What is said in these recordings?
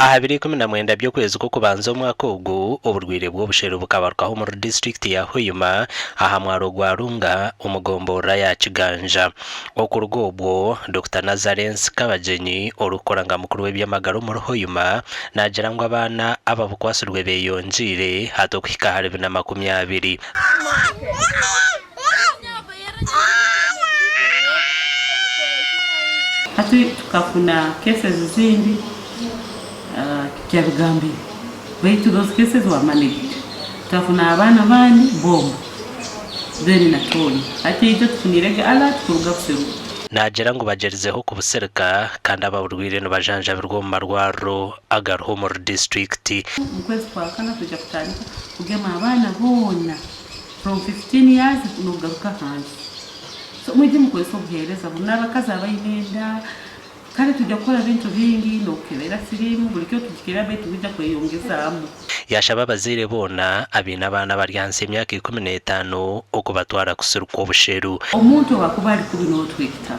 Aha biro 19 by'okwezi kw'okubanza omwaka ogu, oburwaire bw'obusheru bukabarukaho omuri disiturikiti ya Hoima aha mwaro gwa Runga omu gomborora ya Kiganja. Okuruga obwo, Dokita Nazarence Kabagyenyi orikukora nka mukuru w'eby'amagara omuri Hoima naagira ngu abaana ababukwatsirwe beyongyeire hati okuhika ahari bina 20. Hati tukafuna cases zindi Kyabigambire baitu those cases were managed twafuna abaana abandi bombo then na Tonya hati itwe tufunire ge alert kuruga Buseruka. Naagira ngu bagyerizeho kubusereka kandi ababurwaire nibajanjabirwa omu marwariro agariho omuri disiturikiti. Omu kwezi kwa kana twija kutandika kugema abaana boona from 15 years nokugaruka ahansi so mwije mukozese obuhereza bunu nabakazi abaine enda Kare twija kukora ebintu bingi n'okukebera siriimu, buri kiro tugikebera baitu bwija kweyongezaamu. Yaashaba abazaire boona abaine abaana abari ahansi y'emyaka 15 okubatwara kusirikwa obusheru. Omuntu obu akuba ari kubi n'otwita,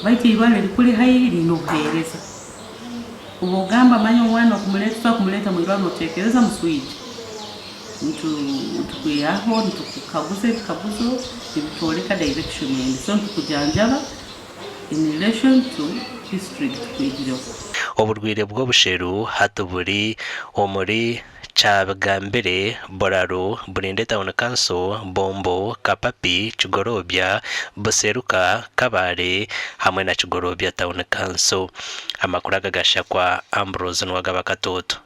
baitu eirwariro erikuri haihi riine obuheereza. Obu ogamba manya omwana okumureeta tusobola kumureeta omu irwariro noteekereza muswija. Nitukwihaho nitukukaguza ebikaguzo nibitworeka direction endi so nitukujanjaba. In relation to history tukwigireho. Oburwaire bw'obusheru hati buri omuri Kyabigambire, Buraru, Bulindi Town Council, Bombo, Kapapi, Kigorobya, Buseruka, Kabale hamwe na Kigorobya Town Council. Amakuru aga gashakwa Ambrose Nuwagaba Katooto.